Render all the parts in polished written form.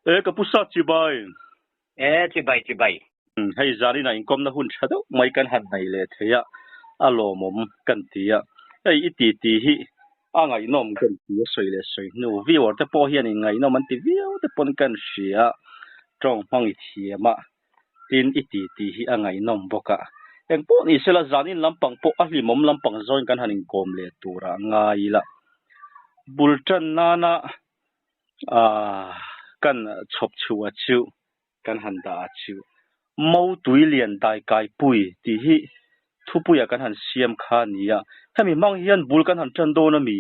E ka pu sa chibai. E chibai chibai. Hei zanin ah inkawmna hun tha deuh mai kan han nei leh thei a, a lawmawm kan ti a. Hei i ti ti hi a ngaihnawm kan ti a sawi leh sawi hnu. Viewer te pawh hian in ngaihnawm an ti viau te pawn kan hria a, tawng hmang i thiam a, tin i ti ti hi a ngaihnawm bawk a. Engpawh ni sela zanin lampang pawh a hlimawm lampang zawin kan han inkawm leh turah ngai ila. Bul tan nana Aaa kan chhawp chhuah chu kan han dah a chu Motui lian daikai pui tih hi thupuia kan han siam kha a ni a, hemi hmang hian bul kan han tan dawn a mi?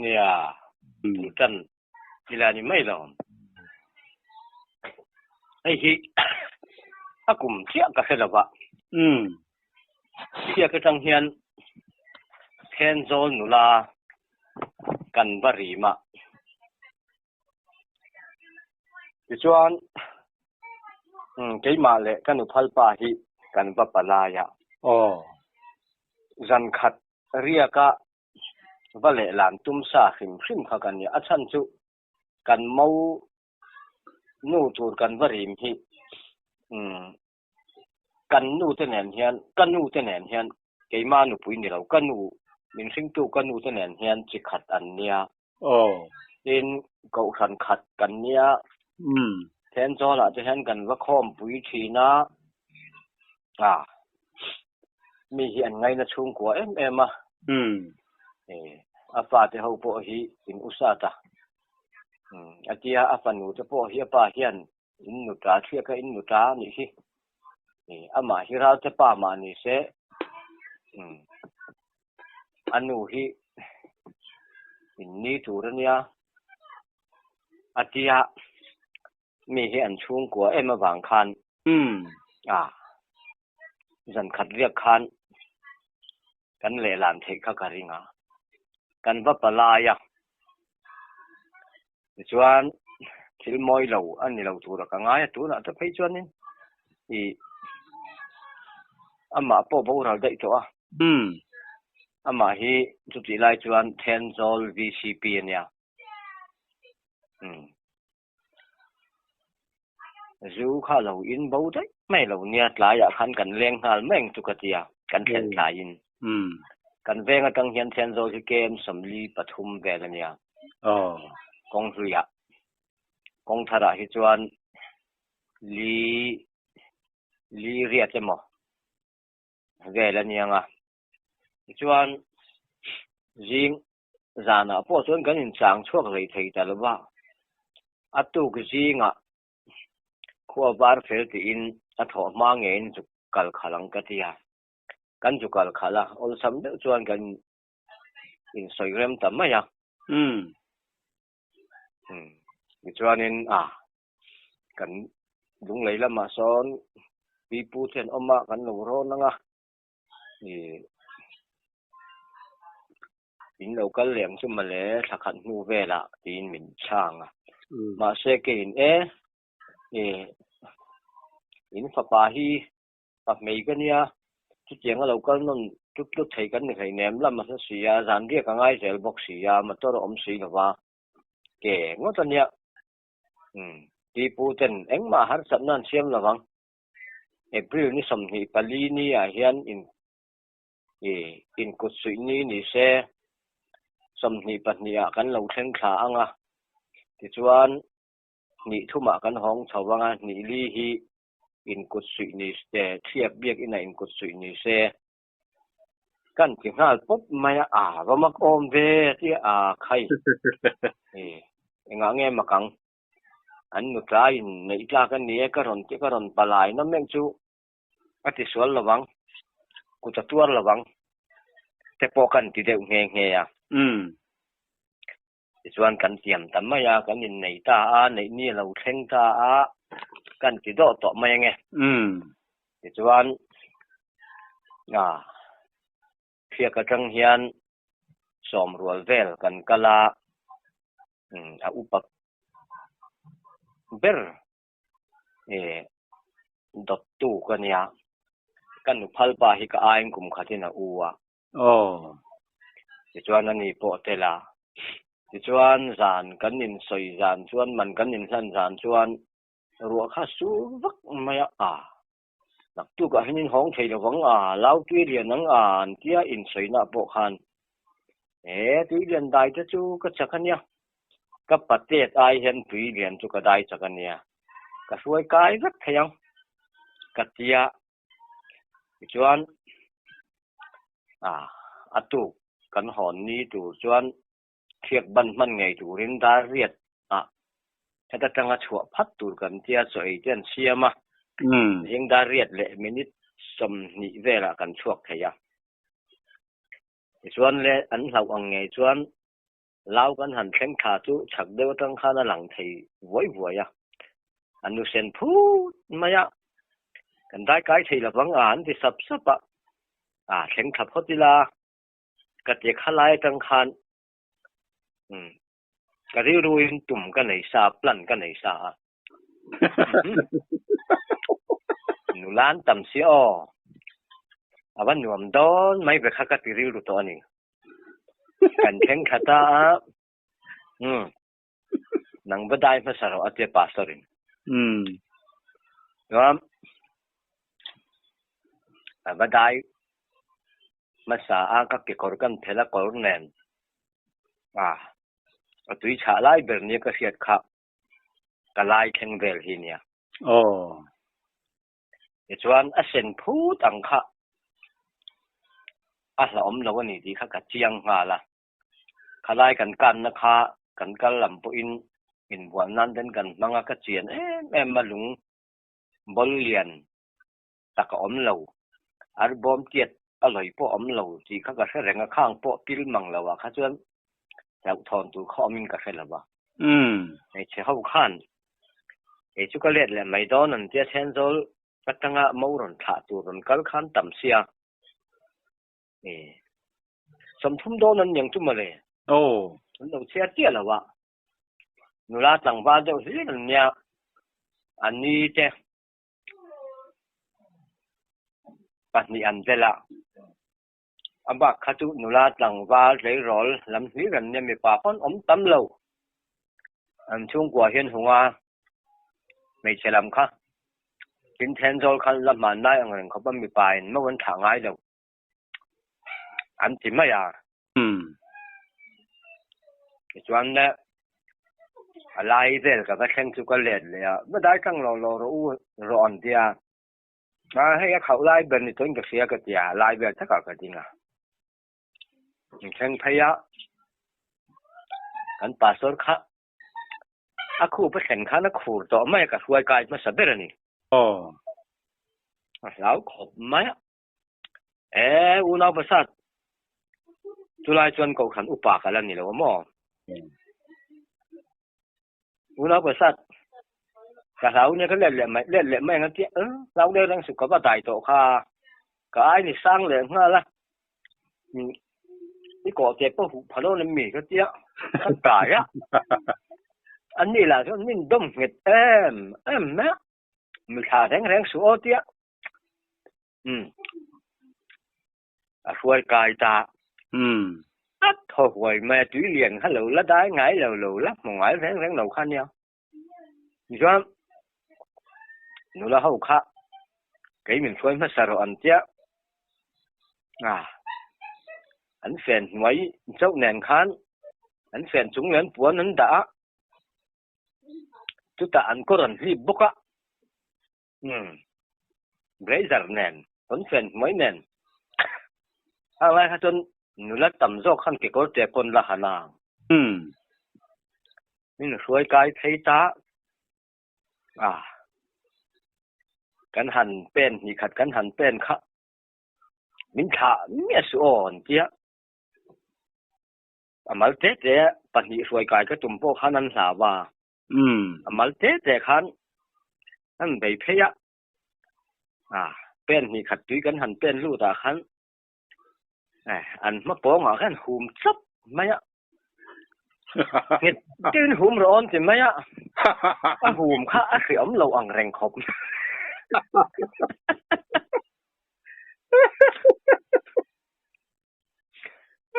Nia, bul tan ila ni mai lo. Hei hi a kum chiah ka hre lo va. Umm. Chiak atang hian Thenzawl nula kan va rim a. Tichuan, keimah leh ka nuphal pa hi kan va palai a. Aw. Zan khat riaka va lehlan tum sa hrim hrim kha ka nia. A chhan chu kan mo nu tur kan va rim hi kan nu te nen hian ka nu te nen hian keima nupui ni lo ka nu min hringtu ka nu te nen hian chi khat an nia. Aw. Tin, kohhran khat kan nia. Umm. Thenchawlah te hian kan va khawmpui thin a, a mi hi an ngaina chhungkua em em a. Umm. E, a fate ho pawh hi in u sat a. Umm, a tia a fanu te pawh hi a pa hian In nuta thliak a in nuta a nih hi. Amah hi Ralte pa mah ni se a nu hi in ni tur a nia. A tia mi hi an chhungkua em avang khan a zan khat riak khan kan lehlan theih kha ka ring a. Kan va palai a. Tichuan, thil mawi lo a ni lo tura ka ngai a, tunah te phei chuanin i amah pawh boral daih tawh a. Amah hi chutih lai chuan Thenzawl VCP a nia. Umm. Zu kha lo in bo daih mai lo nia, tlaiah khan kan leng nghal mai ang chu ka ti a, kan thlen tlaiin. Kan veng atang hian Thenzawl hi KM 43 vel a nia. Kawng hluiah, kawng tharah hi chuan li li riat emaw vel a nia nga. Tichuan zing Zanah pawh chuan kan inchang chhuak lei thei ta lo va, a tuk zingah khua var fel tiin a thawh hma ngeiin zuk kal khalh ang ka ti a. Kan zu kal khalh a, awlsam deuh chuan kan insawi rem ta mai a. Tichuanin a kan lunglei lamah sawn pipu te an awm a, kan lo rawn ang a. In lo kal leh ang chu mawle thla khat hnu velah tiin min chhang a. Mahse keiin e, in fapa hi pa hmei ka nia, chutiang a lo kal nawn tlut tlut thei kan ni hleinem lam a hla si a, zan riak a ngai zel bawk si a, motor a awm si lo va, ke ngawt a nia. Pipu ten engmah harsatna an siam lo vang. April ni 24 ni ah hian in inkut suih ni ni se 22 ah kan lo thleng thla ang a, tichuan hnih thumah kan hawng chho ang a, hnih li hi inkut suih ni se, thliak biak inah inkut suih ni se kan ti nghal pawp mai a, a va mak awm ve a ti a, a khai engah nge mak ang? An nutlaiin neih tlak a ni e, ka rawn ti ka rawn palai na mek chu a ti sual lo vang, kut a tuar lo vang te pawh kan ti deuh nghe nghe a. Tichuan kan tiam ta mai a, kan innei ta a, neih ni a lo thleng ta a, kan ti dawh tawh mai ange. Tichuan Phiak atang hian sawmrual vel kan kal a, a upa ber dawttu ka nia, ka nuphal pa hi ka aiin kum khatin a u a. Tichuan ani pawh tel a, Tichuan zan kan insawi zan chuan man kan inhlan zan chuan ruah kha sur vak mai a, a naktukah hian in hawng thei lovang a, lau tui lian ang a an tia insawi nah pawh khan he tui lian dai te chu ka chak a nia, ka patet ai hian tui lian chu ka dai chak a nia, ka hruai kai vek thei ang ka tia. Tichuan a tuk kan hawn ni tur chuan thiak ban hman ngei turin dar riat ah heta tanga chhuah phat tur kan tia chaw ei te an siam a, zing dar riat leh minute 20 velah kan chhuak thei a. Tichuan le an hlauh ang ngei chuan Lau kan han thleng thla chu chhak deuh atang khan a lang thei vuai vuai a, a nu sen phut mai a, kan dai kai thei lovang a an ti sap sap a, a thleng thla phawt ila ka ti kha lai atang khan umm ka rilruin tum ka nei sa plan ka nei sa a. Nula an tam si aw, a va nuam dawn mai ve kha ka ti rilru tawh a ni. Kan thleng thla ta a, umm, nang va dai hmasa rawh a tia pastor in. Chuan a va dai hmasa a, ka kekawr kan phelh a kawr nen a, a tui chhah lai ber nia ka hriat kha. Ka lai thleng vel hi nia. Aw. Tichuan a sen phut ang kha a hlauhawm lo a ni tih kha ka chiang nghal a. Khalai kan kanna kha kan kal lam pawhin inbual nan ten kan hmang a, ka chian em em a lung bawl lian tak a awm lo, arbawm tiat a lawi pawh a awm lo tih kha ka hre reng a, khang pawh pil mang lo ah kha chuan hlauhthawn tur kha awmin ka hre lo va. Hmeichhe ho khan kei chu ka let leh mai dawn an tia Thenzawl atanga mo rawn thlah tur rawn kal khan tam sia e 30 dawn an niang chu mawle. An lo chhiar chiah lo a, nula tlangval deuh hlir an nia, a ni te Pahnih an tel a, a bak kha chu nula tlangval tleirawl lam hlir an nia mipa pawn awm tam lo. An chhungkua hian hung a, hmeichhe lam kha tin Thenzawl khan la hmanlai ang reng khawp a mipa in mo an thlah ngai lo an ti mai a. Tichuan le a lai vel ka va thleng chu ka let leh a, va dai tlang lo lo rawh u rawh an tia, a hei a khauh lai ber ni tawhin ka hria ka tia, a lai vel takah ka ding a. Min thleng phei a, kan pastor kha a khup a thlen khan a khur tawh mai a, ka hruai kai hmasa ber a ni. A hlau khawp mai a. E unau pasat chulai chuan kohhran upa ka la ni lo a maw? Unau pasat ka hlau nia ka let leh mai let leh mai ang a tia hlau leh reng suh ka va dai tawh kha ka ai ni sang leh nghal a i kawh te pawh huh pha dawn em mi ka tia ka kai a an ni lah chuan min dawm nghet em em mai a mi thla reng reng suh aw tia Umm. A hruai kai ta. Umm. A thaw huai mai a tui lian kha lo la dai ngai lo lo la hmu ngai reng reng lo kha nia. Tichuan nula ho kha kei min hruai hmasa rawh an tia. A an fen hnuai chauh nen khan an fen chung nen puan an dah a. Chutah an kawr an hlip bawk a. Umm. Blazer nen, pawnfen hnuai nen. Hang lai kha chuan nula tam zawk khan kekawr te pawn la han ang. Umm. Min hruai kai phei ta. Ah. Kan han pen hnih khat kan han pen kha. Min thlah miah suh aw an tia. A mal te te pahnih hruai kai ka tum pawh khan an hlau a. Umm. A mal te te khan an bei phei a, a pen hnih khat tui kan han pen lut ah khan eh an hma pawng ah khan hum chap mai a, nghet deuhin hum rawh awn ti mai a, a hum kha a hriawm lo ang reng khawp.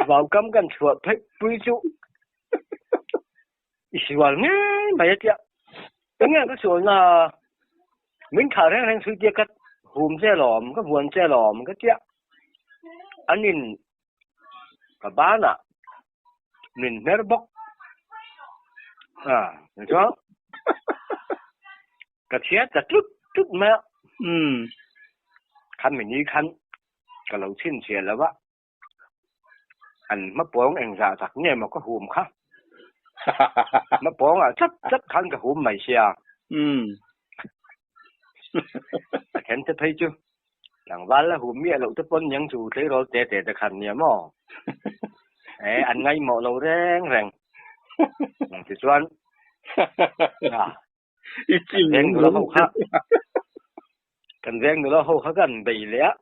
Vaukam kan chhuah phei pui chu. I sual ngei mai a tia. Enge ka sualna min thlah reng reng sui tia ka hum che lawm, ka vuan che lawm ka tia. An in ka banah min hmer bawk. Ah, chuan ka chhiat ta tlut tlut mai a. Khan mini khan ka lo chhinchhiah lo a. An hmapawng engzah tak nge maw ka hum kha? Hmapawngah chat chat khan ka hum mai sia. A then te phei chu tlangval la hum miah loh te pawn niang chu tleirawl te te te khan nia maw? E an ngaihmawh lo reng reng. Tichuan I kan veng nula ho kha kan veng nula ho kha kan bei leh a.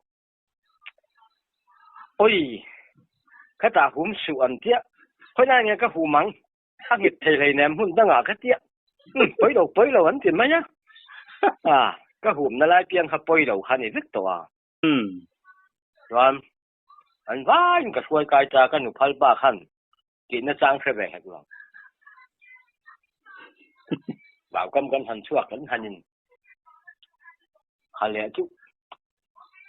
Oi! Khatah hum suh an tia. Khawilai nge ka hum ang? A nghet thei hleinem hmun dangah ka tia. Umm, pawi lo, pawi lo an ti mai a. Ah, ka humna lai piang kha pawi lo kha ni vek tawh a. Chuan, an vaiin ka hruai kai ta ka nu phal pa khan tihna chang hre ve hek lo. Vaukam kan han chhuak kan han in ha leh chu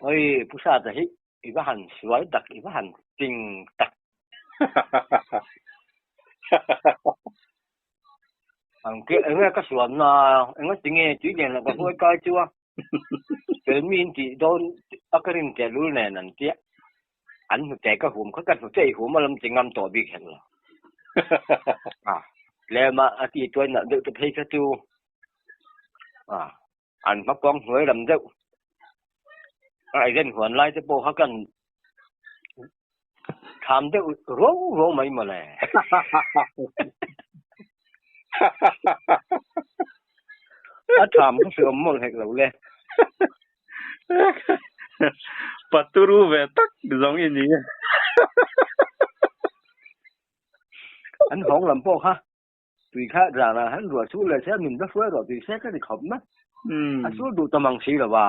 oi Pu Sata hi i va han sual tak i va han ting tak. Ang ke enge ka sual na enga tinge tui lian lah ka hruai kai chu a fel mi in tih dawn a ka rin teh lul nen an tia. An hnute ka hum kha ka hnute i hum a lam ti ngam tawh bik hek lo. A tlem a a ti tuai nalh deuh te phei kha chu a an hma pawng hnuai lam deuh a eizen huan lai te pawh kha kan tham deuh ruau ruau mai mawle. A tham kha hreawm mawlh hek lo le. Paturu ve tak zawng i ni. An hawng lam pawh kha tui kha zanah han ruah sur leh se a min va hruai rawh tih se ka ti khawp mai. A sur duh ta mang si lo va.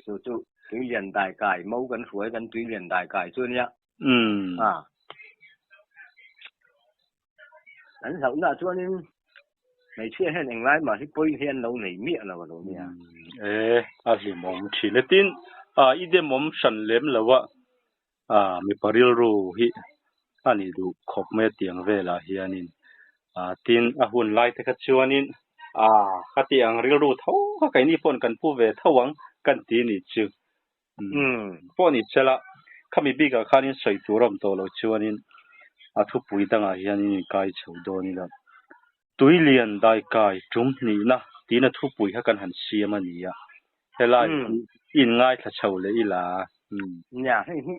Chu chu tui lian dai kai mo kan hruai kan tui lian dai kai chu ania. An hlauhna chuanin hmeichhia hian englai mah hi pawi hi an lo nei miah lo a lo nia. E, a hlimawm thin e. Tin, i demawm hran lem lo a, mipa rilru hi a nih duh khawp mai a tiang velah hianin. Tin, a hun lai te kha chuanin ka tih ang rilru tho kha keini paw'n kan pu ve tho ang kan ti nih chu. Pawh ni sela, khami bikah khanin sawi tur a awm tawh loh chuanin a thupui dangah hianin inkai chho dawn ila. Tui lian daikai tum hnihna tiin a thupui kha kan han siam a ni a, helai hi inngaithla chho leh ila. Nia, hei hi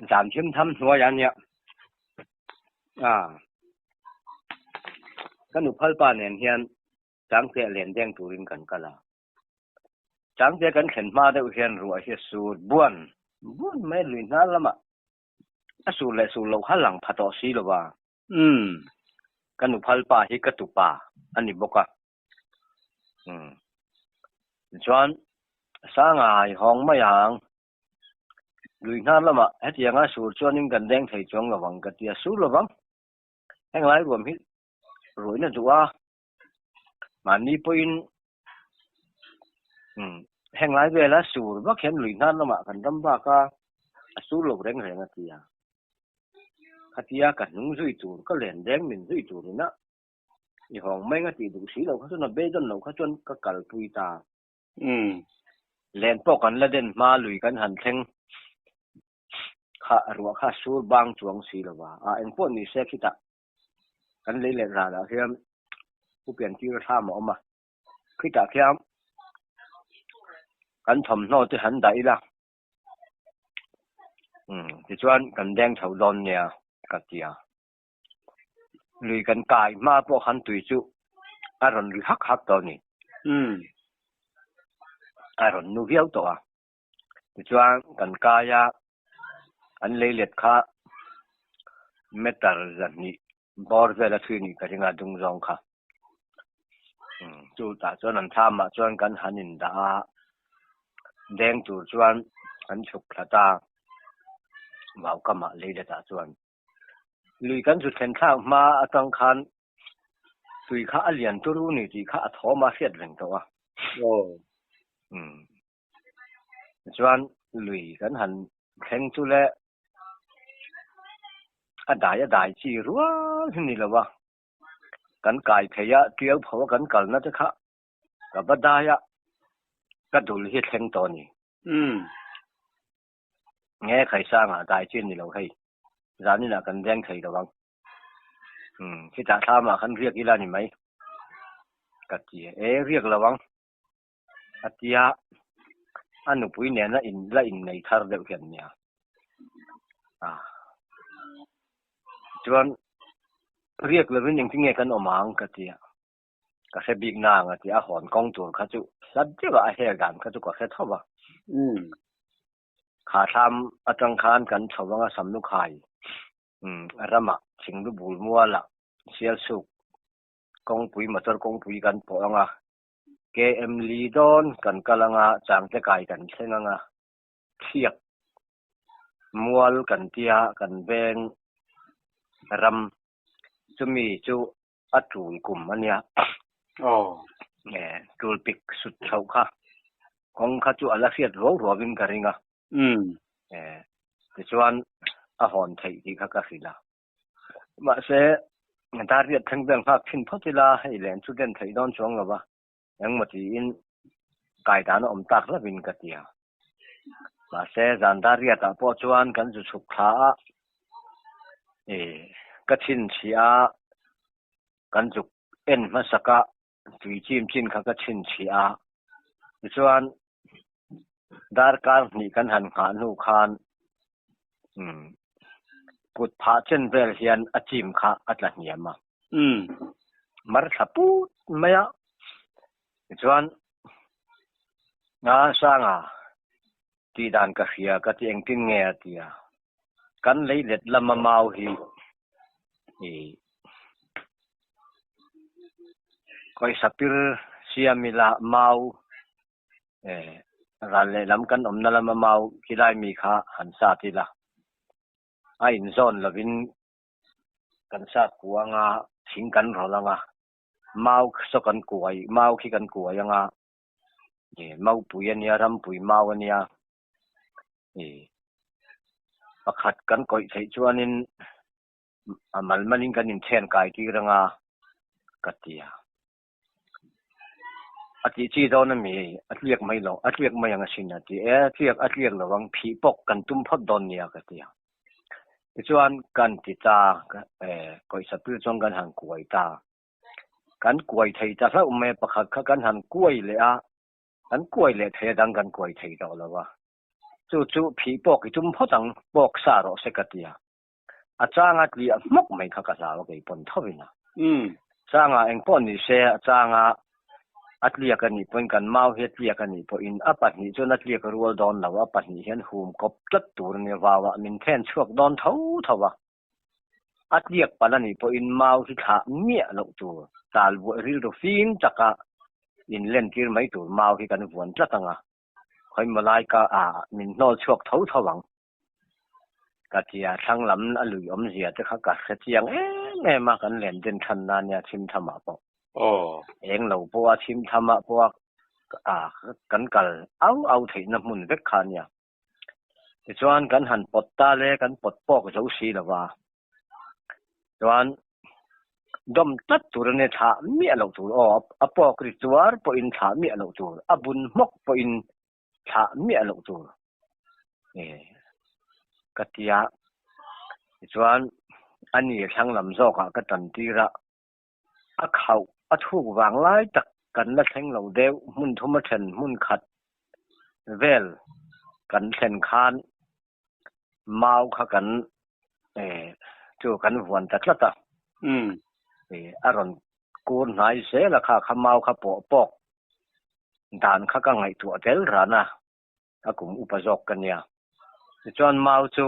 zan thim tham hnuai a nia. Ka nu phalpa nen hian Changte len deng turin kan kal a. Changte kan thlen hma deuh hian ruah hi a sur buan buan mai a, lui hnar lamah a sur leh sur loh kha lang pha tawh si lo va. Ka nu phalpa hi ka tupa a ni bawk a. Tichuan, Sangai hawng mai ang, lui hnar lamah hetianga sur chuanin kan deng thei chuang lo vang ka ti a, sur lo vang. Heng lai ruam hi ruihna duh a, mahni pawhin umm heng lai vela sur vak hian lui hnar lamah kan ram bak a, a sur lo reng reng a ti a. Khatia ka hnung zui tur, ka len deng min zui tur ina i hawng mai nga tih duh si lo kha chuan a beidawn lo kha chuan ka kalpui ta. Len pawh kan la den hma lui kan han thleng kha ruah kha sur bang chuang si lo va, a engpawh ni se khitah Kan lei leh zanah hian pu piantir a thlam a awm a, khitah khian kan thawmhnaw te han dah ila, umm tichuan kan deng chho dawn nia ka ti a, lui kan kai hma pawh khan tui chu a rawn ri hak hak tawh a ni, a rawn nu viau tawh a, tichuan kan kai a. An lei let kha meter 200 bawr vel a thui nih ka ring a dung zawng kha. Chu tah chuan an thlamah chuan kan han in dah a, deng tur chuan an chhuk thla ta. Vaukamah leiletah chuan lui kan zu thlen thlak hma atang khan tui kha a lian turu ni tih kha a thawm a hriat reng tawh a. Umm. Chuan lui kan han thleng chu le a dai a dai chi rual hi ni lo a. Kan kai thei a, tiau pho a kan kalna te kha ka va dai a, ka dul hi thleng tawh a ni. Umm. Nge Khaisanga dai chi ni lo hei. Zaninah kan veng thei lo ang. Umm khitah thlamah khan riak ila ni mai. Ka ti e, e riak lo ang. A tia a nupui nena in la innei thar deuh hian nia. Ah. Chuan riak lovin engtin nge kan awm ang ka tia. Ka hre bik na ang a ti a, hawn kawng tur kha chu hlat deuh a, a hel dan kha chu ka hre tho va. Kha thlam atang khan kan chho anga Samlu khai ramah Thinglu bul mualah Sialsuk kawngpui motor kawngpui kan pawh anga KM li dawn kan kal anga Changte kai kan thleng anga Thiak mual kan tia kan veng ram chumi chu a tul kum a nia. Aw. E, tul pik sut chhoh kha. Kawng kha chu a la hriat ruau ruau in ka ring a. Umm. E, tichuan a hawn theih tih kha ka hrilh a. Mahse, dar riat thleng vel nghak thin phawt ila hei len chu den theih dawn chuang lo va, engmaw tiin kai dan a awm tak hlauhin ka ti a. Mahse, zan dar riatah pawh chuan kan zu chhuk thla a, e, ka chhinchhiah a, kan zuk en hmasak a, tui chim chin kha ka chhinchhiah a. Tichuan, darkar hnih kan han nghah hnu khan, umm, kut phah chen vel hian a chim kha a tla hniam a. Mar thla put mai a. Tichuan, Nga Sanga tih dan ka hria ka ti engtin nge a ti a, kan lei let lama mau hi i kawisa pir siam ila mau eh ral lehlam kan awmna lama mau khilai mi kha han sat ila a inzawn lovin kan sat kuang a, thing kan rawlh ang a. Mau saw kan kuai, mau khi kan kuai anga ih maupui a nia, rampui mau a nia ih pakhat kan kawih theih chuanin a mal malin kan inthen kai tir anga ka ti a. A tih chi dawn a mi a tliak mai lo, a tliak mai ang asin a ti e, a tliak a tliak lo ang phih pawk kan tum phawt dawn nia ka ti a. Tichuan kan ti ta eh pawisa pil chuan kan han kuai ta. Kan kuai thei ta hlauh mai a, pakhat kha kan han kuai leh a, kan kuai leh thei a dang kan kuai thei tawh lo a. Chu chu phih pawk i tum phawt ang, pawk sa rawh se ka ti a. A changa tliah hmawk mai kha ka hlau a kei pawn tho in a. Changa eng pawh ni se a changa a tliak a nih pawhin kan mau hi a tliak a nih pawhin a pahnih chuan a tliak rual dawn lo a pahnih hian hum kawp tlat tur a nia vau ah min then chhuak dawn tho tho a. A tliak palh a nih pawhin mau hi thlah miah loh tur tal buai rilru fim taka in len tir mai tur mau hi kan vuan tlat ang a khawimaw lai ka ah min hnawl chhuak tho tho ang. Ka tia thlang lam a lui awmzia te kha ka hre chiang em em a, kan len den than na nia chhim tham ah pawh. Eng lo pawh a chhim tham ah pawh a kan kal au au theih na hmun vek kha nia. Tichuan kan han pawt ta le kan pawt pawk zo si lo va. Chuan dawm tlat tur a nia thlah miah loh tur aw a pawk ri chuar pawhin thlah miah loh tur a bun hmawk pawhin thlah miah loh tur ka ti a, tichuan a ni thlang lam zawkah ka tan tir a, a khauh a thuk vang lai tak kan la thleng lo deuh hmun thum a then hmun khat vel kan thlen khan mau kha kan chu kan vuan ta tlat a, a rawn kur hnai zel a kha kha mau kha pawh pawk dan kha ka ngaihtuah tel ran a, a kum upa zawk ka nia. Tichuan mau chu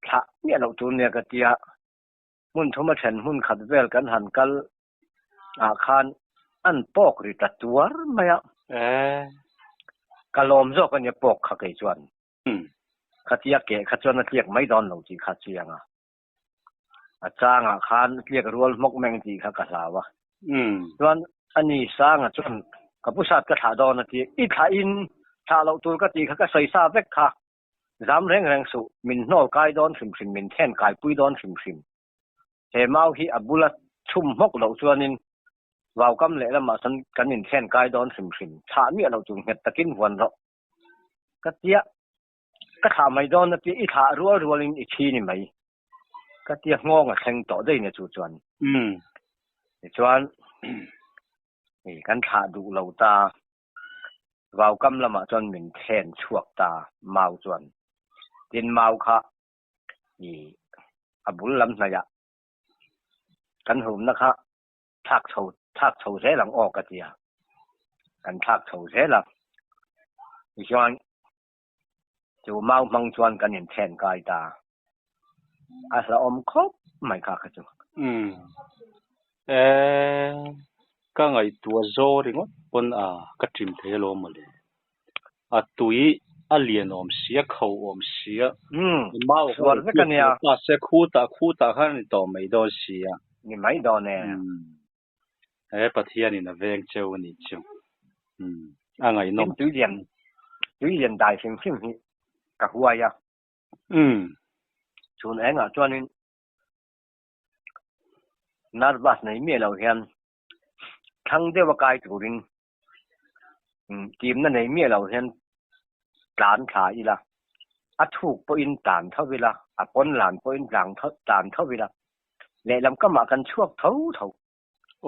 thlah miah loh tur nia ka tia, hmun thum a then hmun khat vel kan han kal ah khan an pawk ri ta tuar mai a. Ka lawm zawk a nia pawk kha kei chuan. Khatia keh kha chuan a tliak mai dawn lo tih kha chiang a. A changah khan tliak rual hmawk meng tih kha ka hlau a. Chuan ani Sanga chuan ka pu sat ka thlah dawn a ti. I thlah in thlah loh tur ka tih kha ka sawi sa vek kha. Zam reng reng suh, min hnawl kai dawn hrim hrim, min then kai pui dawn hrim hrim. He mau hi a bula chhum hmawk loh chuanin vaukam lehlamah sawn kan inthlen kai dawn hrim hrim. Thlah miah loh tur nghet takin vuan rawh ka tia. Ka thlah mai dawn a tia, i thlah rual rualin i thi ni mai. Ka tia nghawng a thleng tawh daih nia chu chuan. Tichuan, kan thlah duh lo ta. Vaukam lamah chuan min thlen chhuak ta mau chuan. Tin mau kha i a bul lam hnaihah kan humna kha thlak chho thlak chho zel ang aw ka ti a. Kan thlak chho zel a. Tichuan chu mau hmang chuan kan inthen kai ta. A hlauhawm khawp mai kha kha chu. Umm. E, ka ngaihtuah zaw ringawt pawn a ka ṭim thei alawm mawle. A tui a lian awm sia, kho awm sia. Umm, Mau kha sual vek a nia. Ta se khutah khutah khan a ni tawh mai dawn sia. Ni mai dawn e. Umm. He Pathianin a veng cheu a nih chu. Umm, a ngaihnawm. Tin tui lian, tui lian dai hrim hrim hi ka huai a. Umm. Chhun engah chuanin nervous nei miah lo hian thlang deuha kai turin timna nei miah lo hian tlan thla ila, a thuk pawhin tlan tho ila, a pawn lan pawhin tlan tho ila, lehlam kamah kan chhuak tho tho.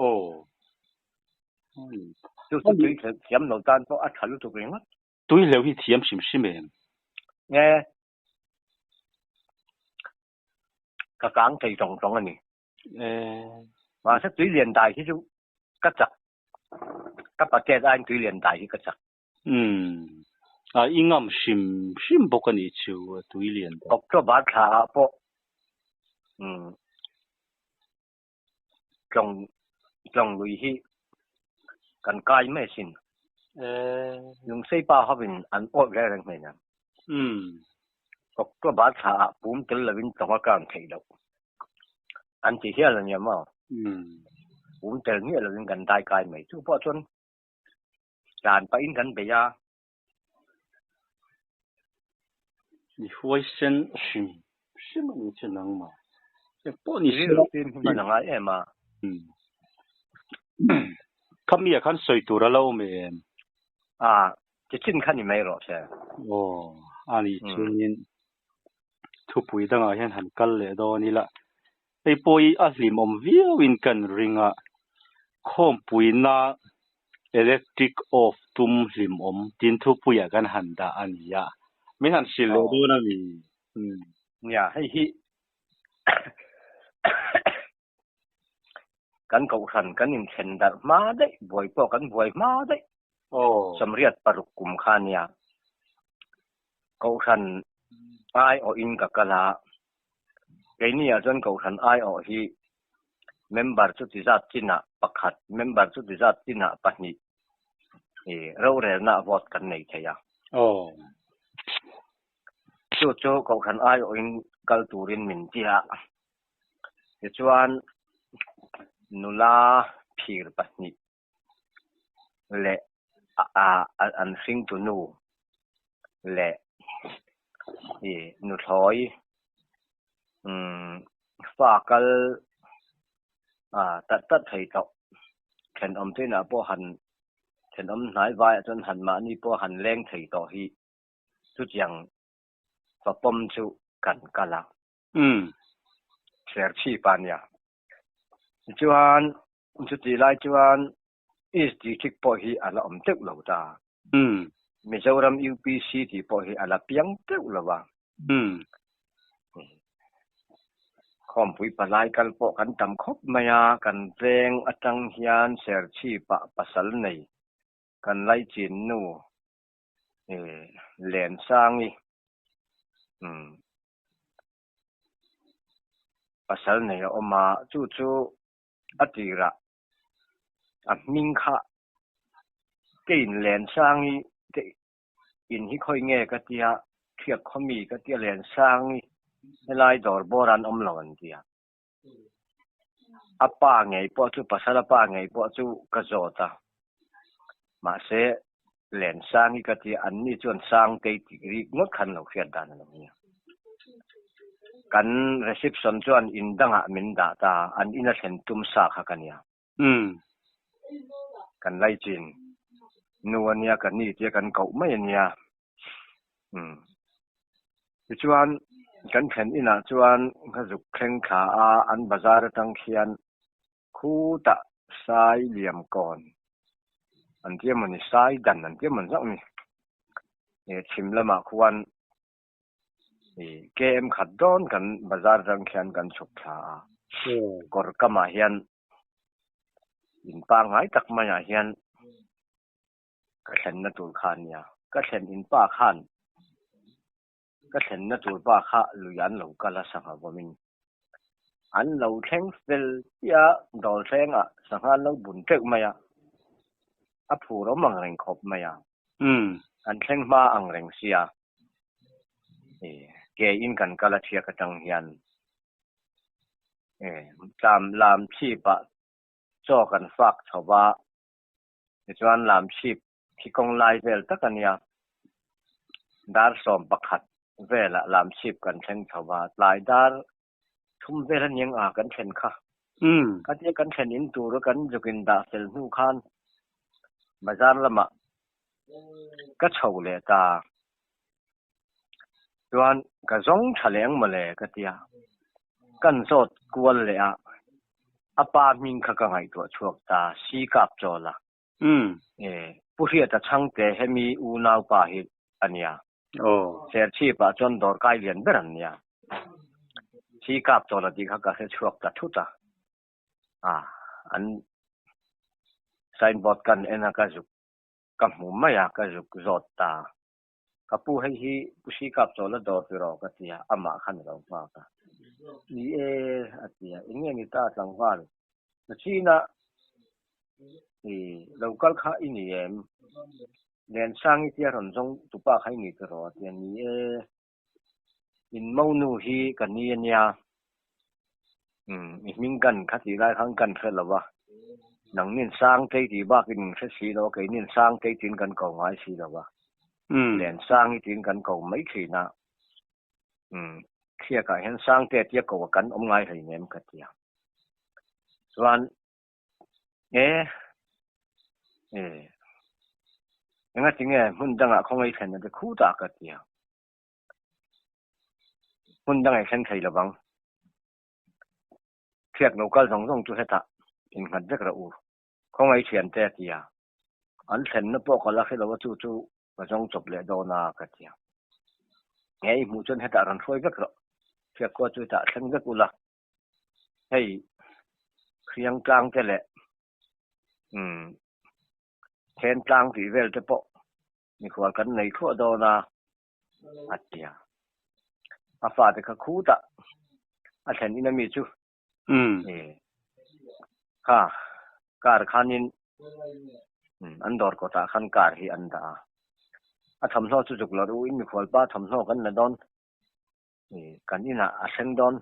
Aw. Chu chu tui thiam lo tan pawh a tha lutuk ringawt. Tui hleuh hi thiam hrim hrim em? Nge ka kang thei tawng tawng a ni. Mahse tui lian dai hi chu ka chak. Ka patet aiin tui lian dai hi ka chak. Umm. A i ngam hrim hrim bawk a nih chu tui lian dai. October thla ah pawh umm tlawng tlawng lui hi kan kai mai asin. Lungsei pa hovin an awih reng reng hmel ang. October thla ah pum tel lovin tlawng a kang theih loh. An ti hial a nia maw? Pum tel miah lovin kan dai kai mai. Chu pawh chuan tlan pahin kan bei a. I huaisen hrim hrim a ni chu nangmah. Eng pawh ni se. Rilru fim hi hman a ngai em a. Khami ah khan sawi tur a lo awm em? A, chichin kha ni mai rawh se. Aw, a nih chuanin thupui dangah hian han kal leh dawn ila. Hei pawh hi a hlimawm viauin kan ring a, khawmpuina electric off tum hlimawm tin thupuiah kan han dah a ni a, min han hrilh leh dawn a mi? Nia, hei hi kan kohhran kan inthlen darh hma daih, buai pawh kan buai hma daih, 86 kum kha nia, kohhran aiawhin ka kal a, Keini ah chuan Kohhran aiawh hi member chuti zat chinah pakhat, member chuti zat chinah pahnih i rorelna vote kan nei thei a. Chu chu Kohhran aiawhin kal turin min ti a. Tichuan nula phir pahnih leh an hringtu nu leh i nuthlawi umm fa kal ah tat tat thei tawh thenawm te inah pawh han thenawm hnai vaiah chuan han mahni pawh han leng thei tawh hi chutiang fapawm chu kan kal a. Serchhip a nia. Tichuan chutih lai chuan East District pawh hi a la awm teuh lo ta. Mizoram UPC tih pawh hi a la piang teuh lo a. Khawmpui palai kal pawh kan tam khawp mai a, kan veng atang hian Serchhipah pasal nei kan laichin nu Lensangi Pasal nei a awm a, chu chu a tirah a hming kha keiin Lensangi te in hi khawi nge ka tia. Thiak khawmi ka tia Liansangi helai dawr bawr an awm lo an tia. A pa ngei pawh chu pasal a pa ngei pawh chu ka zawt a. Mahse Liansangi ka tia an ni chuan Sangtei tih rik ngawt khan lo hriat dan a lo nia. Kan reception chuan in dangah min dah ta an ina thlen tum sa kha ka nia. Umm. Kan laichin nu a nia, ka ni tia kan koh mai a nia. Umm. Tichuan, kan thlen inah chuan ka zuk thleng thla a, an bazar atang khian khutah sai liam kawn an tia mawni, sai dan an tia mawni zauh a ni. Chhim lamah khuan KM khat dawn kan bazar atang khian kan chhuk thla a, kawr kamah hian in pangngai tak maiah hian ka thlenna tur kha a nia. Ka thlen in pa khan ka thlenna tur pa kha lui an lo kal a sangha vawmin an lo thleng fel chiah a, dawl thlengah sangha an lo bun teuh mai a, a phur awm ang reng khawp mai a, an thleng hma ang reng sia. Ke in kan kal a thiak atang hian tlam lam chhip ah chaw kan fak chho va, tichuan lam chhip khi kawng lai vel tak a nia, dar 11 velah lam chhip kan thleng chho va, tlai dar 3 vel a niang a kan thlen kha. Khatia kan thlen in tur a kan zuk in dah fel hnu khan bazar lamah ka chho leh ta. Chuan ka zawng tha leh ang mawle ka ti a, kan zawt kual leh a, a pa hming kha ka ngaihtuah chhuak ta, si kap chawl a. E, Pu Hriata chhangte hemi unau pa hi a nia. Serchhip ah chuan dawrkai lian ber an nia. Si kap chawl a tih kha ka hre chhuak ta thut a. A, an signboard kan en a ka zuk ka hmu mai a, ka zuk zawt ta. Ka pu hei hi Pu Sikap chawl a dawr ti rawh ka ti a, amah khan a lo nghak a. Ni e, a ti a, eng nge ni ta tlangval? Nachina i lo kal kha i ni em? Liansangi tia rawn zawng tupa kha i ni ti rawh a ti a, ni e, in monu hi ka ni a nia. Umm, i hming kan kha tih lai khan kan hre lo va, nangnin Sangtei tih bakin in hre si lo a, keinin Sangtei tiin kan ko ngai si lo va, Lensangi tiin kan ko mai thin a, umm, thliakah hian Sangte tia ko a kan awm ngai hleinem ka ti a. Chuan, e, e, engatinge hmun dangah khawngaih thlen a ti khutah ka ti a. Hmun dang ei thleng thei lovang. Thiak lo kal zawng zawng chu hetah innghat vek rawh u. Khawngaih thiante a ti a. An thlenna pawh ka la hre lo a chu chu ka zawng chawp leh dawn a ka ti a. Nge i hmuh chuan hetah rawn hruai vek rawh. Thiak khua chu hetah thleng vek ula. Hei hriang tlang te leh umm then tlang tih vel te pawh mikhual kan nei thluah dawn a. a ti a. A fate kha khutah a thlen in ami chu kha car khanin an dawr kawtah khan car hi an dah a. A thawmhnaw chu zuk lo u in mikhual pa thawmhnaw kan la dawn kan inah a thleng dawn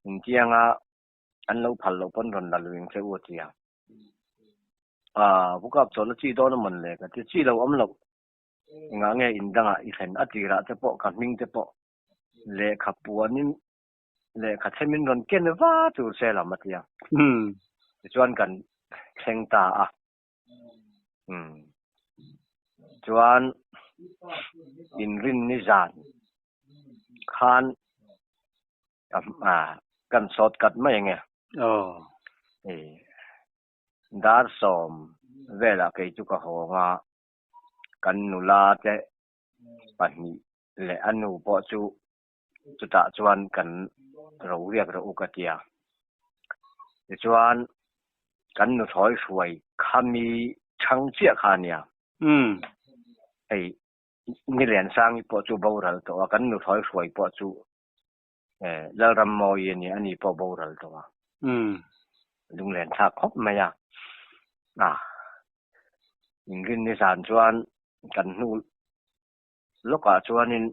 intianga an lo phal loh pawn rawn la luing che u a ti a. Aaa, Vukap chuan a chi dawn a mawn le ka ti. Chi lo awm loh. Engah nge in dangah i thlen a tirah te pawh ka hming te pawh lehkha puanin lehkha themin rawn ken va tur che lam a ti a. Tichuan kan thleng ta a. Umm. Chuan inrinni zan khan kan sawt kat mai ange. Dar 10 velah kei chu ka hawng a, kan nula te pahnih leh a nu pawh chu chutah chuan kan ro riak rawh u ka ti a. Tichuan kan nuthlawi hruai khami chhang chiah kha a nia. Hei Niliansangi pawh chu boral tawh a, kan nuthlawi hruai pawh chu Lalram mawi a ni, ani pawh boral tawh a. Lunglen thlak khawp mai a. A, inrin ni zan chuan kan hnu. lawkah chuanin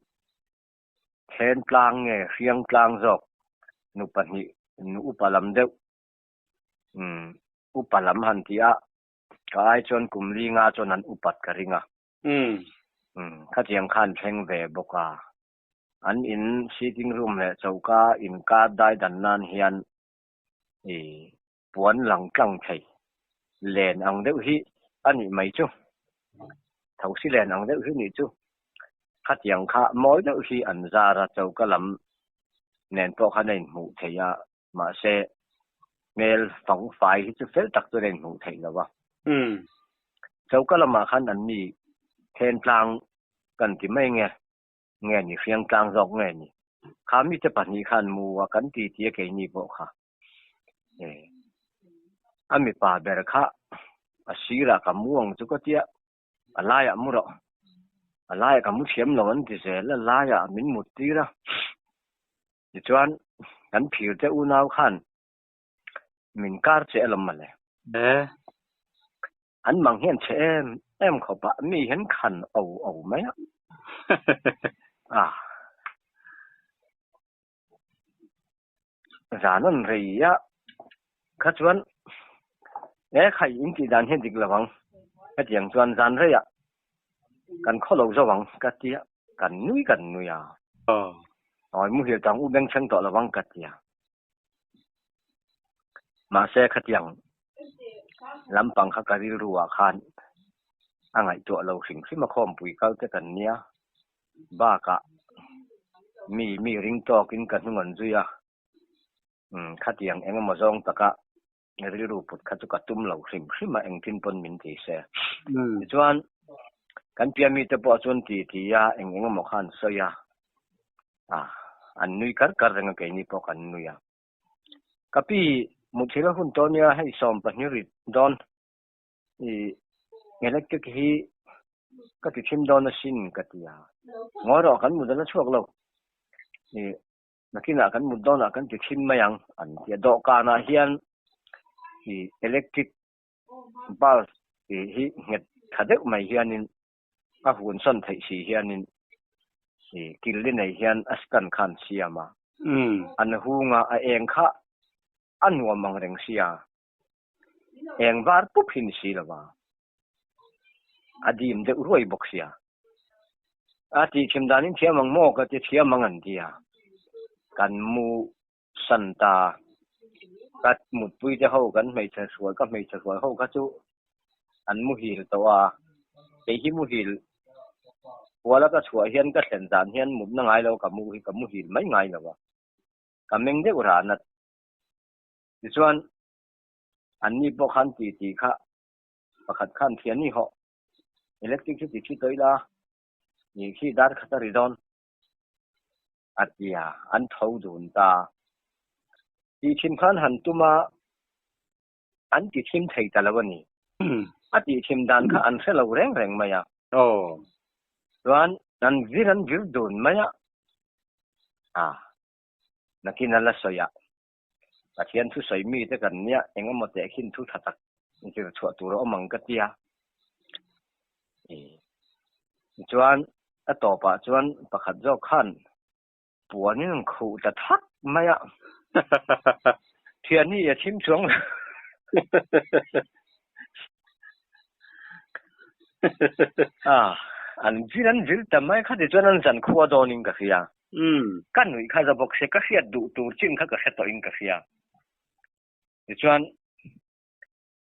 Then tlang nge hriang tlang zawk nu pahnih nu upa lam deuh umm upa lam han tih a ka ai chuan kum li nga chuan an upat ka ring a. Umm khatiang khan thleng ve bawk a. An in sitting room leh choka inkar dai dan nan hian i puan lang tlang thei len ang deuh hi a nih mai chu. Thosi len ang deuh hi nih chu. Khatiang kha mawi deuh hi an zar a, choka lam nen pawh khan a inhmuh theih a, mahse hmel fang fai hi chu fel tak chuan a inhmuh theih lo a. Choka lamah khan an ni then tlang kan ti mai nge. Nge ni hriang tlang zawk nge ni? Kha mite pahnih khan mu a kan ti tia keini pawh kha. E a mipa ber kha a sirah ka mu ang chu ka tia a laiah mu rawh. A laiah ka mu thiam lo an ti zel a laiah min mut tir a. Tichuan kan phir te unau khan min kar che alawm mawle. E. An mang hian che em em khawp a, mi hian khan o o mai a. A. Zan an rei a, kha chuan e khai in tih dan hian dik lo ang, hetiang chuan zan rei ah kan khaw lo zo ang ka tia, kan nui kan nui a. Awi muhil tang u beng thleng tawh lo ang ka tia. Mahse khatiang lampang kha ka rilru ah khan a ngaihtuah lo hrim hrim a khawmpui kal te kan nia bakah mi mi ring tawkin ka hnung an zui a umm khatiang eng emaw zawng taka rilru put kha chu ka tum lo hrim hrim a engtin pawn min ti se. Tichuan kan piah mite pawh chuan ti ti a eng eng emaw kha an sawi a. A, an nui kar kar reng a keini pawh kan nui a. Ka pi muthilh a hun tawh nia hei 12 rit dawn i electric hi ka ti thim dawn asin ka ti a. Ngawi rawh kan mut a la chhuak lo. I nakinah kan mut dawnah kan ti thim mai ang an ti a. Dawhkanah hian i electric bulb hi nghet tha deuh mai hianin a hun sawn theih si hianin i kil li nei hian a stand kha an siam a, an hung a, a eng kha a nuam ang reng sia, eng var pup hi ni si lo va, a dim deuh ruai bawk sia. A tih thim danin thiam ang maw ka ti thiam ang an ti a, kan mu Santa ka mutpui te ho kan hmeichhe hruai ka hmeichhe hruai ho kha chu an muhil tawh a, kei hi muhil kuala ka chhuah hian ka thlen zan hian mutna ngai lo ka mu hi ka muhil mai ngai lo a, ka meng deuh ran a. Tichuan anni pawh khan ti ti kha pakhat khan thian ni hawh electric hi ti thi tawh ila ni khi dar khat a ri dawn. A ti a, an tho dun ta. Tih thim khan han tum a, an ti thim thei ta lo a ni. A tih thim dan kha an hre lo reng reng mai a. Chuan an vir an vir dun mai a, a, nakin a la sawi a, Pathian thu sawi mi te kan nia, eng emaw teh khin thu tha tak zir chhuah tur a awm ang ka tia. Chuan a tawpah chuan pakhat zawk khan puanin an khuh ta thak mai a. Thianni a thim chuang lo. An vir an vir ta mai kha tichuan an zan khua dawnin ka hria. Ka nuih kha za bawk se ka hriat duh tur chin kha ka hre tawhin ka hria. Tichuan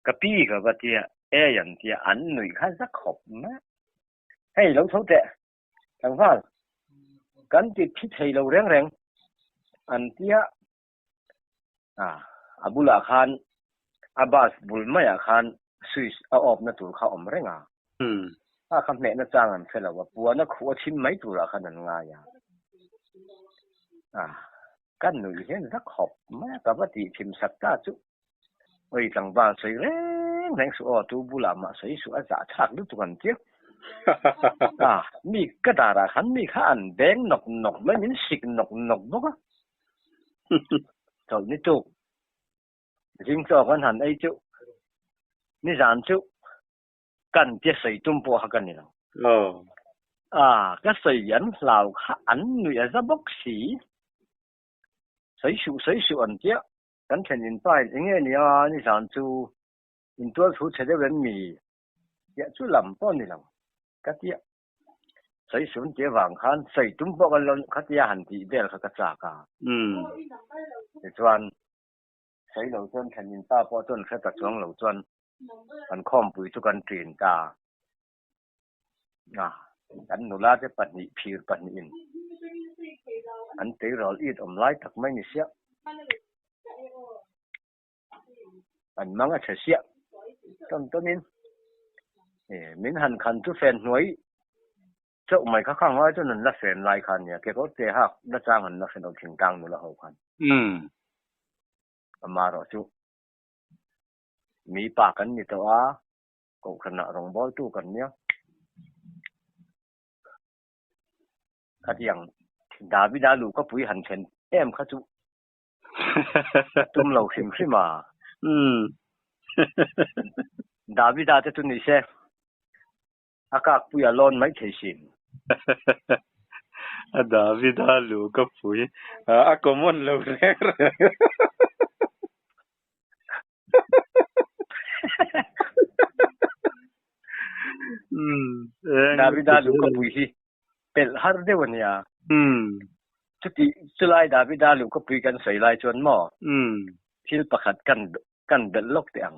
ka pi ka va tia ei an tia an nuih kha za khawp mai. Hei lo tho teh tlangval kan ti thi thei lo reng reng an tia a bulah khan a bus bul maiah khan switch a off na tur kha a awm reng a. A kha hmehna chang an hre lo a, puan a khuh a chhim mai turah khan an ngai a. A, ka nuih hian za khawp mai a, ka va tih chhim sak ta chu. Oi tlangval sawi reng reng suh aw, tu bulah mah sawi suh a zah chhak lutuk an tia. A, mi ka darah khan mi kha an beng nawk nawk mai, min sik nawk nawk bawk a. Chawlh ni tuk. Zing chaw kan han ei chu nizan chu kan tia sawi tum pawh kha ka ni lo. A, ka sawi an hlau kha an nuih a za bawk si. Sawi suh, sawi suh an tia. Kan thlen in pa in enge nia nizan chu intual thu chhe deuh em mi? Tiah chu lam pawh ni lo ka tia. Sawi suh tia vang khan sawi tum pawh kan lo khatia han tih vel kha ka chak a. Tichuan sawi lo chuan thlen in pa pawh chuan hre ta chuang lo chuan kan khawmpui chu kan ṭin ta. A, kan nula te pahnih phir pahnihin an tleirawl it awm lai tak mai ni siah. An mang a chhe siah tawn tawnin min han khan chu fen hnuai chauh mai kha khang lai chuan an la fen lai kha ania kekawr te hak la chang an la hre lo thingtlang nula ho khan. Amaherawh chu mi pa kan ni tawh a. Kohhranah rawngbawltu kan nia. Khatiang Davida luh ka pui han thlen em kha chu a tum lo hrim hrim a. Davida te chu ni se a kak pui a lawn mai thei sin. A Davida luh ka pui a common lo reng reng. Davida luh ka pui hi pelh har deuh a nia. Chuti chulai Davida luh ka pui kan sawi lai chuan maw thil pakhat kan kan belh lawk teh ang.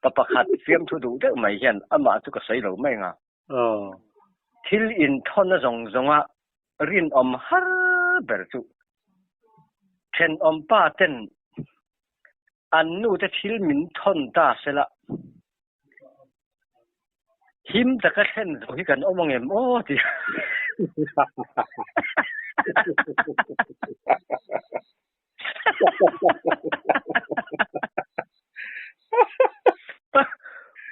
Pa pakhat fiamthu duh deuh mai hian amah chu ka sawi lo mai ang a. Thil inthawn a zawng zawnga rinawm har ber chu thenawm pa ten an nu te thil min thawn ta sela him taka thlen zo hi kan awm angem aw ti.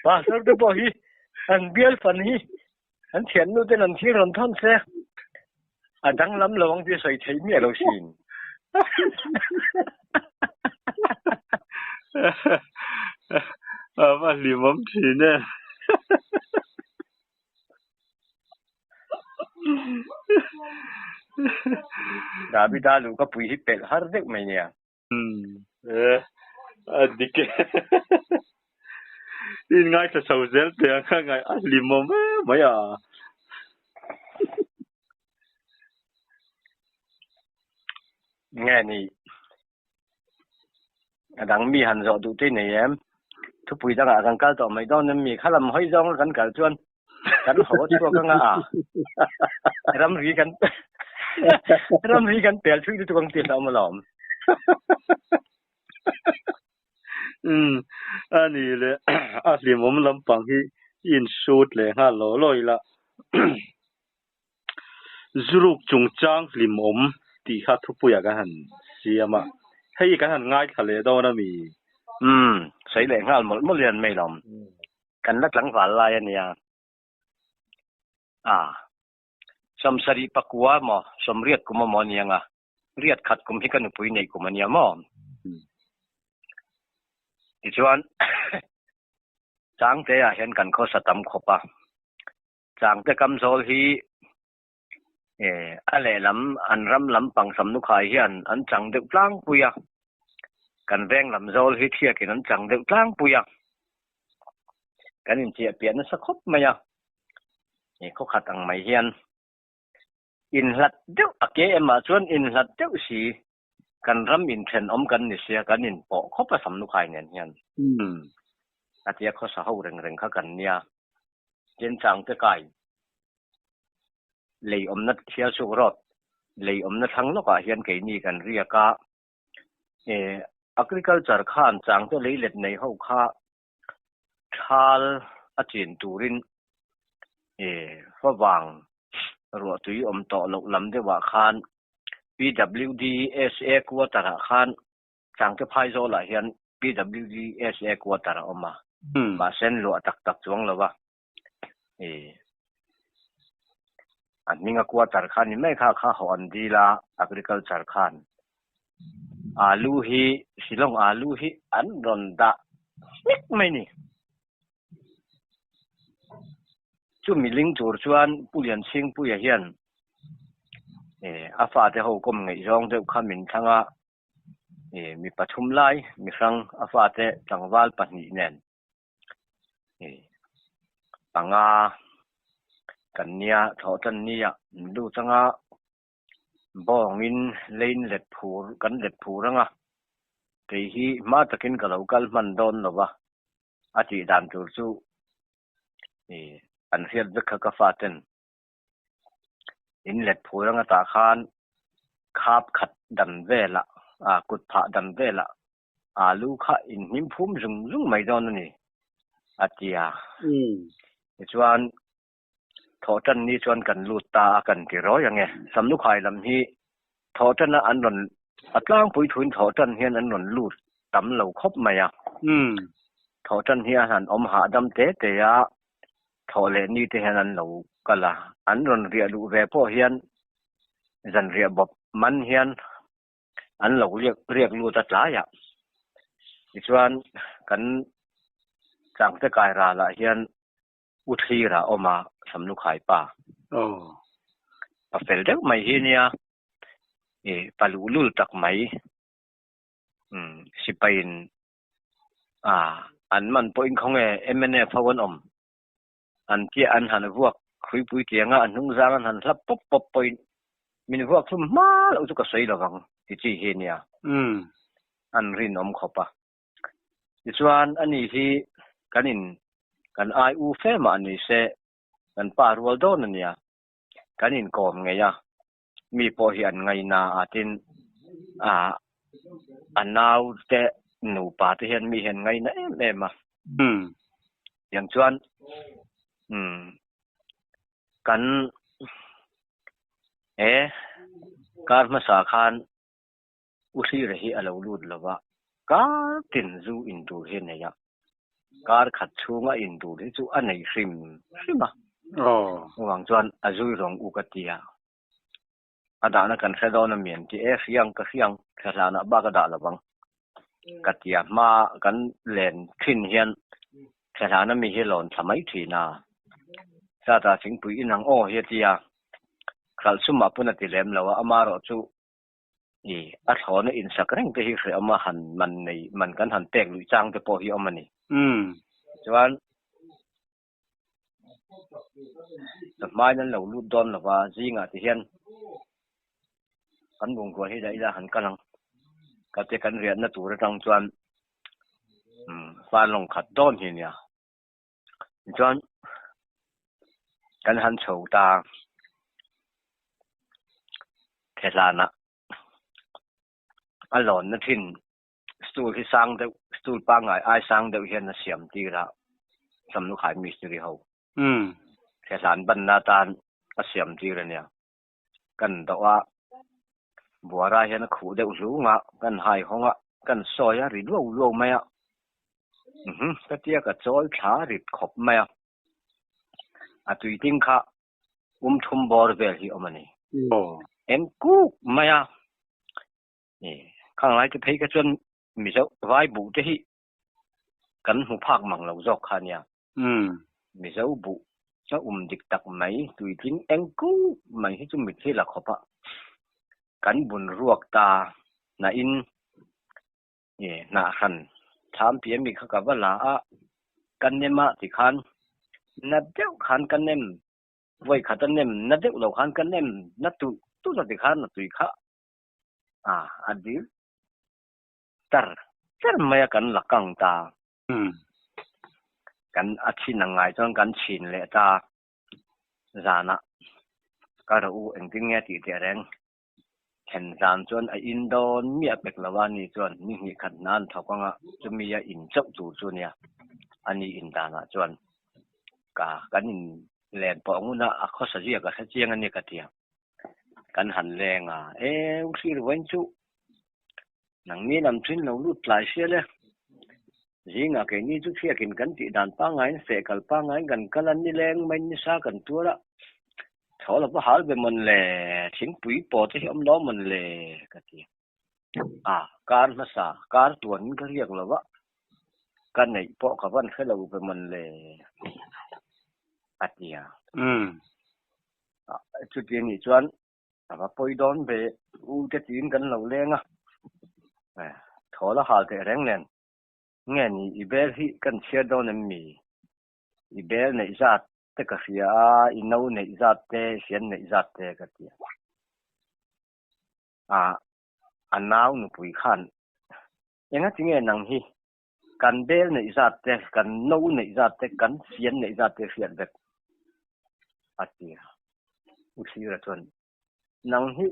Pastor te pawh hi an bial fan hi an thiannu ten an thil rawn thawn se a danglam lo ang tih sawi theih miah lo sin. A va hlimawm thin e. Davida luh ka pui hi pelh har deuh mai nia. E, a dik e. In ngaithla chho zel teh ang a ngaih a hlimawm em mai a. Nge ni? A dang mi han zawh duh te nei em? Thupui dangah kan kal tawh mai dawn em mi? Kha lam hawi zawnga kan kal chuan kan haw a chhuak anga a ramri kan ramri kan pel thui lutuk ang tih hlauh alawm. Umm a ni le a hlimawm lampang hi i insut leh nghal lo lo ila Zuruk chungchang hlimawm tih kha thupuiah kan han siam a, hei kan han ngaithla leh dawn a mi? Umm sawi leh nghal mawlh mawlh hian mai lawm. Kan la tlangval lai a nia. A, sawmsarih pakua maw, sawmriat kum a maw a ni ang a, riat khat kum hi ka nupui neih kum a nia maw? Tichuan, Changte ah hian kan khawsa tam khawp a, Changte Kamzawl hi a lehlam an ram lampang Samnukhai hian an chang deuh tlangpui a, kan veng lam zawl hi thiakin an chang deuh tlangpui a, kan inchiah piah nasa khawp mai a, he khawkhat ang mai hian inhlat deuh a ke emah chuan inhlat deuh si kan ram inthenawm kan ni sia kan inpawh khawp a Samnukhai nen hian a tia khawsa ho reng reng kha kan nia. Chenchang te kai lei awmna Thialsuk Road lei awmna thlang lawkah hian keini kan riak a, eh Agriculture khan changte lei let nei ho kha thal a chin turin eh favang ruahtui awm tawh loh lam deuhah khan PWD SA quarter ah khan Changte Phaizawlah hian PWDSA quarter a awm a, mahse an luah tak tak chuang lo a, ih a hminga quarter kha ni mai kha kha hawh an dil a agriculture khan alu hi Shillong alu hi an rawn dah hmek mai ni. Chumi ling tur chuan Pu Lianchhingpuia hian a fate ho kawm ngaihzawng deuh kha min thlang a, mi pathum lai mi hrang a fate tlangval pahnih nen panga kan nia thlawhtan nia min lut anga bawngin lein let phur kan let phur anga kei hi hma takin ka lo kal hman dawn lo va a tih dan tur chu an hriat vek kha ka faten In let phur anga tah khan khap khat dan velah ah kut phah dan velah alu kha in hnim phum zung zung mai dawn a ni a ti a. Tichuan thawhtan ni chuan kan lut ta a kan ti rawi ang e. Samlukhai lam hi thawhtana an rawn a tlangpui thuin thawhtan hian an rawn lut tam lo khawp mai a. Thawhtan hi a han awm hahdam te te a, Thawh leh ni te hian an lo kal a, an rawn riah luh ve pawh hian zan riah bawp man hian an lo riak riak lut a tlaiah. Tichuan kan Changte kai ralah hian U Thlira a awm a, Samlukhai pa. Pa fel deuh mai hi nia, ih pa luhlul tak mai, umm sipaiin A, an man pawhin khawnge mnf ho an awm? An chiah an han vuak hruipui tianga a hnung zang an han hlap pawp pawp pawhin min vuak hlum hma loh chu ka sawi lo vang ti chi hi nia. An rinawm khawp a. Tichuan ani hi kan in kan ai u fe mah ni se kan pa rual dawn a nia. Kan inkawm ngei a, mi pawh hi an ngaina a tin a a nau te nupa te hian mi hian ngaina em em a. Tiang chuan umm kan he kar hmasa khan U Hlira hi a lo lut lo va, kar tin zu in tur hi a nei a, kar khat chhunga in tur hi chu a nei hrim hrim a. Chuvang chuan a zui rawng u ka ti a, a dahna kan hre dawn a mi an ti e, hriang ka hriang, thla hlanah bak a dah lo vang ka ti a, hma kan len thin hian thla hlana mi hi lawn thla mai thin a, Sata thingpui inang aw hi a ti a, hralhsumah pawn a ti lem lo a, amaherawh chu I a thlawna insak reng te hi hrehawm a han man nei man kan han pek luih chang te pawh hi awm a ni. Chuan chawhmain an lo lut dawn lo va, zingah ti hian kan bungrua hi dah ila han kal ang. Ka te kan riahna tur atang chuan fan lawng khat dawn hi nia. Tichuan kan han chho ta Thehlanah a lawnna thin stool hi sang deuh stool pangngai ai sang deuh hian a siam tir a Samlukhai mistiri ho Thehlan banna atan a siam tir a nia. Kan dawh a buara hian a khuh deuh hlung a kan hai hawng a kan sawi a ri luau luau mai a mhm ka tia ka chawi thla rit khawp mai a a tuiting kha um thum bawr vel hi awm a ni eng kuk mai a khang lai te phei kha chuan mizo vai buh te hi kan hmu phak mang lo zawk kha nia. Mizo buh a um dik tak mai tuitling eng kuk mai hi chu mit hi la khawp a kan bun ruak ta na in hnah hran thlam piah mi kha ka va la a ka nem a tikhan na deuh khan ka nem vawi khat a nem na deuh lo khan ka nem na tulh tulh a tikhan a tui kha a dil tar tar mai a kan la kang ta. Kan a chhin ang ngai chuan kan chhin leh ta zanah ka rawh u engtin nge tih teh reng. Then zan chuan a in dawn miah pek lo a ni chuan ni hnih khat hna an thawk anga chumi a in chauh tur chu nia a ni in danah chuan ka kan in len pawh ngun a a khawsa zia ka hre chiang a ni ka ti a kan han leng a e u hlir vawiin chu Nangni lam thin lo lut tlai sial e. Zingah keini chu thiakin kan tih dan pangaiin feh kal pangaiin kan kal a, nileng mai nisa kan tuar a, tho lo va hal ve mawn le, thingpui pawh te hi awm lo mawn le ka ti. A, kar hmasa, kar tuanin ka riak lo va, ka neih pawh ka van hre lo ve mawn le. A ti a. Chuti a nih chuan a va pawi dawn ve u te tiin kan lo leng a. Thawl a hal teh reng nen. Nge ni i bel hi kan chhiar dawn em mi? I bel neih zat te ka hria a, i no neih zat te, i fian neih zat te ka ti a. A, a nau nupui khan engati nge nang hi kan bel neih zat te, kan no neih zat te, kan fian neih zat te hriat vek a ti a. U Thlira chuan nang hi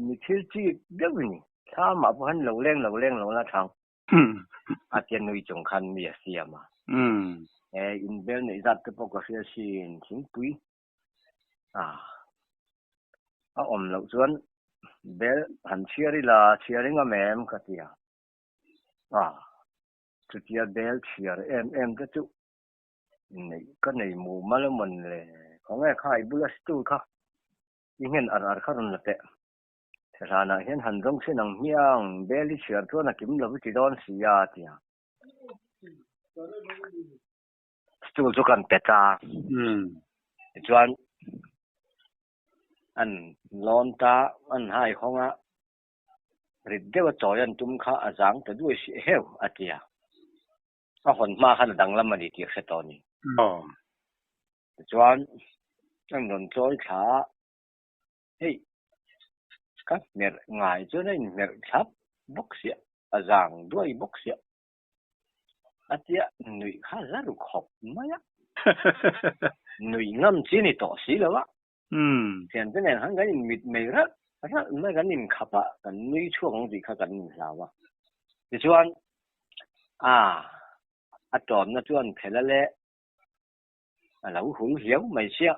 mi thil chi deuh i ni, thla mah pawh hian lo leng lo leng lo la thang A tia nui chung khan mi a siam a. He inbel neih zat te pawh ka hria sin thingpui a a awm loh chuan bel han chhiar ila chhiar engam em ka ti a. A chutia bel chhiar em em te chu neih ka nei mumal amawn le khawnge kha i bula stool kha i nghen ar ar kha rawn la teh. Hranah hian han zawng chhin ang hmiang, bel hi chhiar chuan a kim lo i ti dawn si a, a ti a. Stool chu kan pet a, tichuan an lawn ta, an hai hawng a, rit deuh a chawi an tum kha a zang ta duai si heu, a ti a. A hawn hma khan a danglam a ni tih a hre tawh a ni. Tichuan an rawn chawi thla a. Hei, ka hmerh ngai chuan a inhmerh thlap bawk sia, a zang duai bawk sia. A tia nuih kha la ru khawp mai a. Nuih ngam chi ni tawh si lo a. Thiante nen khan kan inmit mai ralh ralh mai, kan inkhap a, kan nui chhuak ang tih kha kan inhlau a. Tichuan, a, a tawmna chuan phela leh a lo hul hiau mai sia.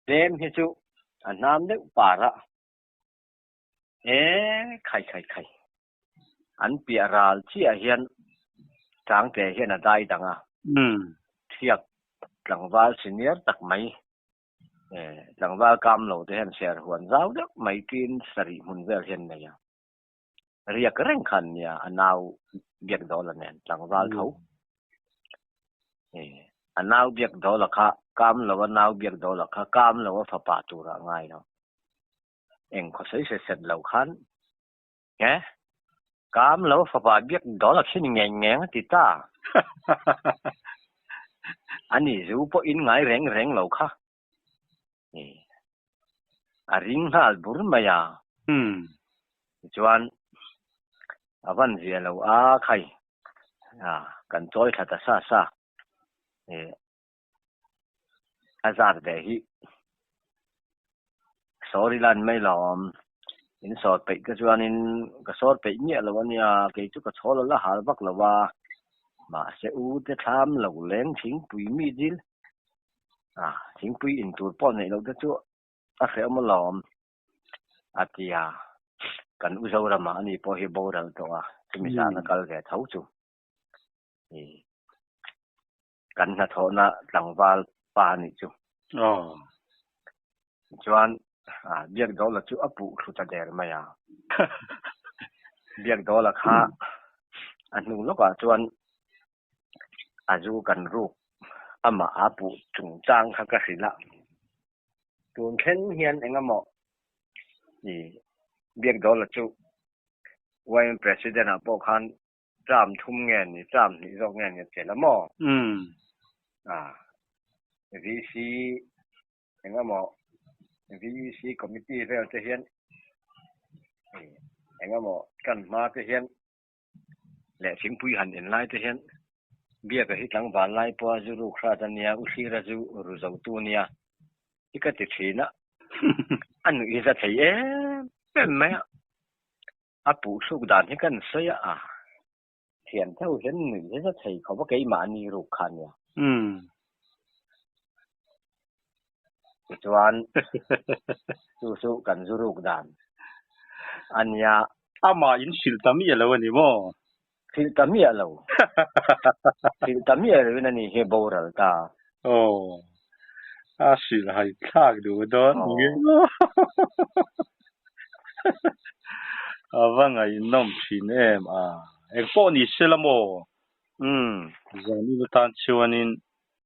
Tlem hi chu a hnam deuh par a, e khai khai khai, an piah ral chiah hian Tlangte hian a dai dang a, thiak tlangval senior tak mai, e tlangval kam lo te hian ser huan zau deuh mai tin sarih hmun vel hian nei a, riak reng khan nia a nau biak dawla nen tlangval tho e a nau biak dawla kha kam lo a nau biak dawla kha kam lo a fapa tura ngai lo eng khaw sawi set set lo khan e kam lo a fapa biak dawla khi ni ngeng ngeng a ti ta ani zu pawh in ngai reng reng lo kha A ring nghal bur mai a. Tichuan a van zia lo a khai a kan chawi thla ta sa sa a zat ve hi sorry lan mai lo awm in sawr peih te chuanin ka sawr peih miah lo a nia kei chu ka chhawl a la hal vak lo a mahse u te thlam lo leng thingpui mi dil A, thingpui in tur pawh neih loh te chu a hrehawm alawm, a ti a. Kan u Zorama ani pawh hi boral tawh a, chumi zan a kal ve tho chu. Kan hnathawhna tlangval pa a nih chu. Chuan Biakdawla chu a puh thlu ta der mai a. Biakdawla kha a hnu lawkah chuan A zu kan ruk amah a puh chungchang kha ka hrilh a, tun thleng hian engemaw i Biakdawla chu YM President ah pawh khan term thum nge ni term hnih zawk nge ni a chelh a maw? A VC engemaw VEC committee vel te hian engemaw kan hma te hian leh thingpui han en lai te hian biaka hi tlangval lai pawha zu ruk hrat a nia, u thlira zu ru zo tu a nia hi ka ti thin a, a nuih hi za thei em em mai a, a puh thluk dan hi kan sawi a, a thian theuh hian nuih hi za thei khawp a keimahni ruk kha a nia. Tichuan chu chu kan zu ruk dan a nia. Amah in hrilh ta miah lo a ni maw? Hrilh ta miah lo. Hrilh ta miah loin a ni hi boral ta. Aw. A hrilh hai thlak duh dawn nge maw? A va ngaihnawm thin em a. Engpawh ni se la maw? Umm. Zan in atan chuanin.